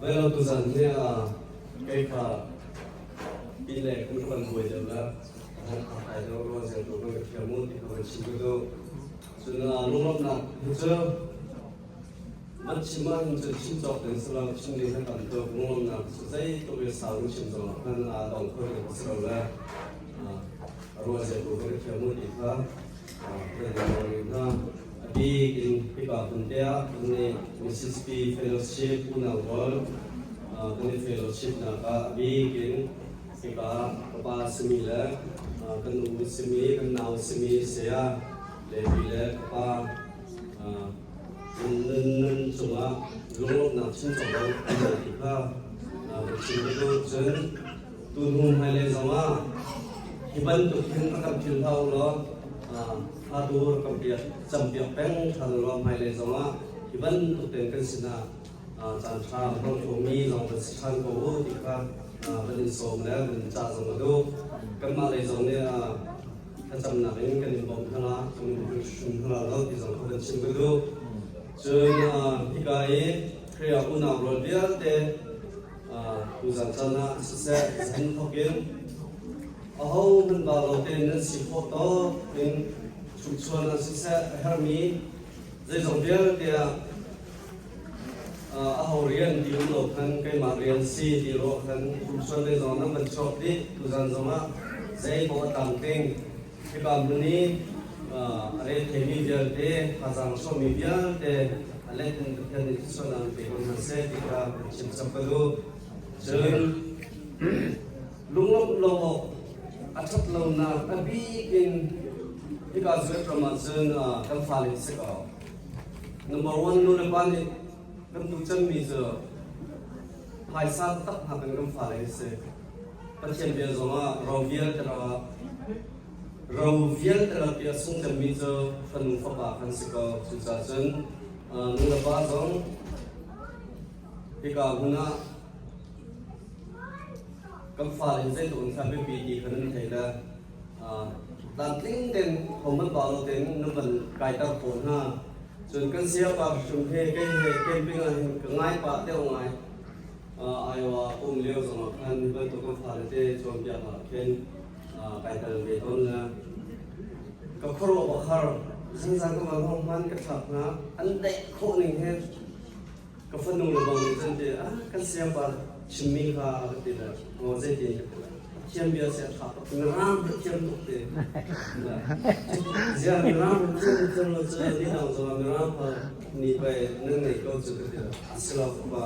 Velo tuzan hi kei kha inn le kan kan buai deuh la hong kha kai deuh ruang zeng tu kan ka thiam mu ti kha kan chim ka duh. Cun lunglawmhnak hi cu man chim ah hin cun chim cawk ding si lo chim ding kan tam tuk lunglawmhnak cu zei tuk in sau in chim zong ah khan aa dong kho ding si lo le ruah zeng tu kan ka thiam mu ti kha A bik in hika hmun te ah kan nih Mississippi Fellowship unau rual kan i fellowship nak ah a bik in hika ka pa simi le kan u simi kan nau simi saya Levi le ka pa nun nun cungah lunglawmhnak chim cawk lo an ti kha ka chim ka duh cun Tuhnu hmailei zongah hi bantuk hin rak kan phil hlah u law atu rak kan piak campiak peng ṭhan u law hmailei zongah hi bantuk tein kan sinah caan ṭha hmang khomi zong kan si ṭhan ko u ti kha van in sawm le van in cah zong a duh. Kanmah lei zong nih thlacamnak in kan in bawmh hna la, kan in hrim hna lo ti zong kha van chim ka duh. Cun hika i Khrih ah unau rual vialte Tuzan caan ah siseh zan thawk in aho hmanh ba lo tein nan si khawh tawk in chumchuan ah siseh a herhmi zeizong vialte ah aho rian ti um lo khan keimah rian si ti ruah khan chumchuan lei zong nan van chuak dih tuzan zongah zei paoh a tlamtling hika hmun i a re theimi vialte thazaang sawmmi vialte a let in Pathian nih thluachuahnak pe ko hna seh ti kha kan chim chap ka duh. Cun lunglawmh lo awk a ṭhat lonak a bik in hika zuat ram ah cun kan fale si ko. Number one nu le pa nih kan duh cemmi cu phaisa taktak hna kan kan fale hi si. Pathian bia zongah ro vialte ah ro vialte rak i a sung cemmi cu fanu fapa kan si ko. Cucaah cun nu le pa zong hika hmun ah kan fale in zeitluk in thla biapi ti kha nan thei le tlamtling tein hohmanh ba lo tein nan van kaiter khawh hna. Cun kan sayapa hrim he kei he camping ah hin ka ngai pah deuh ngai. Iowa ka um lio zongah khan hi bantuk kan fale te cawnpiak ah khin kai tel ve tawn le ka khuaruah a har. Zingzan ka van hong hman ka thlak hna. An daih khawh ning he ka fanu le bang nih cun ti ah kan siangpa chimmi kha ka ti le aw zeitin ka ti le Pathian bia si a ṭha tuk mirang Pathian tuk ti ziang mirang Pathian thiam lo cu ni dang zongah mirang pa ni pei nan ngei ko cu ka ti a si lo pa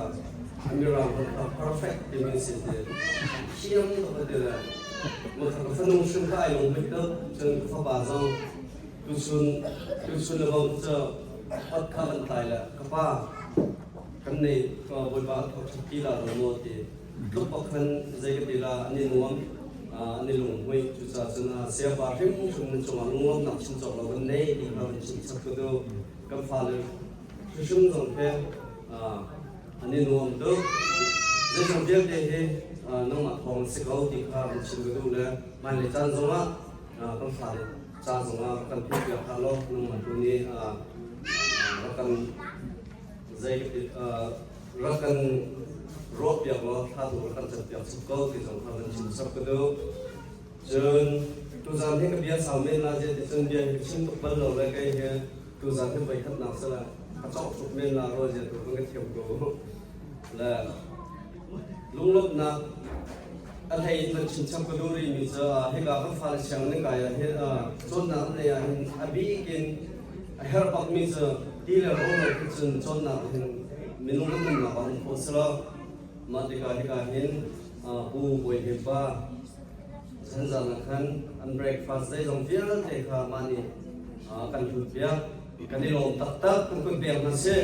mirang pa perfect timi si ti thiam tuk ka ti le ka fanu hrim ka ai lung hmit tuk cun ka fapa zong tuchun tuchun le bang cu ot kha kan tlai le ka pa kan nei bawipa thawk ṭhat ti la lo maw ti tluk bak khan zei ka ti la an i nuam an i lunghmuih cucaah cun sayapa hrimhrim nan cungah lunglawmhnak chim cawk lo kan nei ti kha kan chim chap ka duh kan fale hrimhrim zong khi an i nuam tuk zeizong vialte hi nangmah thawng si ko ti kha kan chim ka duh le hmailei caan zongah kan fale ca zongah kan phihpiak hlah law nangmah tu nih rak kan zei rak kan ruahpiak law thla tu rak kan campiak chap ko ti zong kha kan chim sak ka duh. Cun tuzan hi ka bia sau men la je ti cun bia hi ka chim tuk bal lo le kei hi tuzan hi voi khatnak sala ka cawk tuk men la ro zia tu kan ka thiam ko. Le lunglawmhnak a hlei in van chim chap ka duh rih mi cu hika kan fale siang nan kai ah hin cawnnak an nei ah hin a bik in A herh bakmi cu ti le rawl lo khi cun cawnnak hin minung kan nunnak ah um khawh si lo. Mah tikah hika hin Pu Bawi Hnem pa zanzan ah khan an breakfast zeizong vialte kha mah nih kan hlut piak. Kan i lawm taktak, kan kut pek hna sih.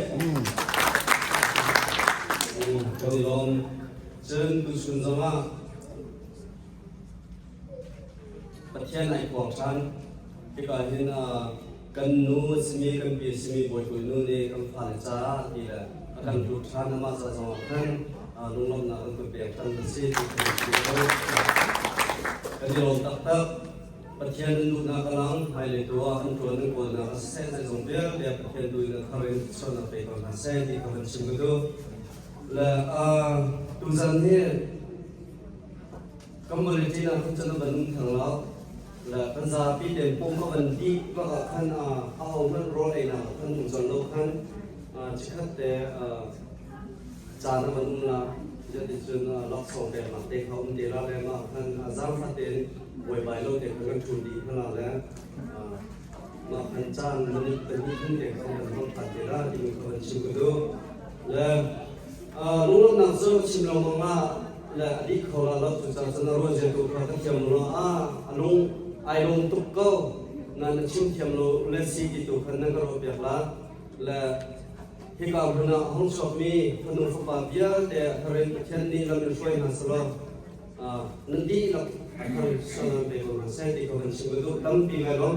Kan i lawm. Cun tuchun zongah Pathian ai phuang ṭhan. Hika hin kan nu a simi, kan pi a simi Bawipa nu nih kan fale caah ti le a kan hlut ṭhan amah ca zongah khan lunglawmhnak kan kun pek ṭhan a si ti kan si ko. Kan i lawm taktak. Pathian an duhnak a lang, hmailei tu ah an ṭuan an kawlnak a siseh zeizong vialte Pathian tu in a thar in sualnak pe ko hna seh ti kha van chim ka duh. Le tuzan hi community na khan cun van um thang lo. Le kan zapi ten pum a van dih bak ah khan a ho hmanh rawl ei nak khan um cang lo khan chikhat te caan a van um la. Zeticun laksawng peknak te kha um te la le mah khan zaangfah tein buaibai lo te khan kan ṭhun dih hna le mah khan caan minute pahnih thum te kha kan hmang ṭhan te la timi kha van chim ka duh. Le lunglawmhnak cu chim lengmang ah le a dih kho la lo cucaah cun a ruah zia tu kha ka thiam lo a a lung ai lung tuk ko na na chim thiam lo le si ti tu khan nan ka ruah piak la le Hika hmun ah a hung chuakmi fanu fapa vialte a thar in Pathian nih lam in hruai hna selaw nan dihlak a thar in sual nan pe ko hna seh ti kha van chim ka duh. Tampi ngai lawm.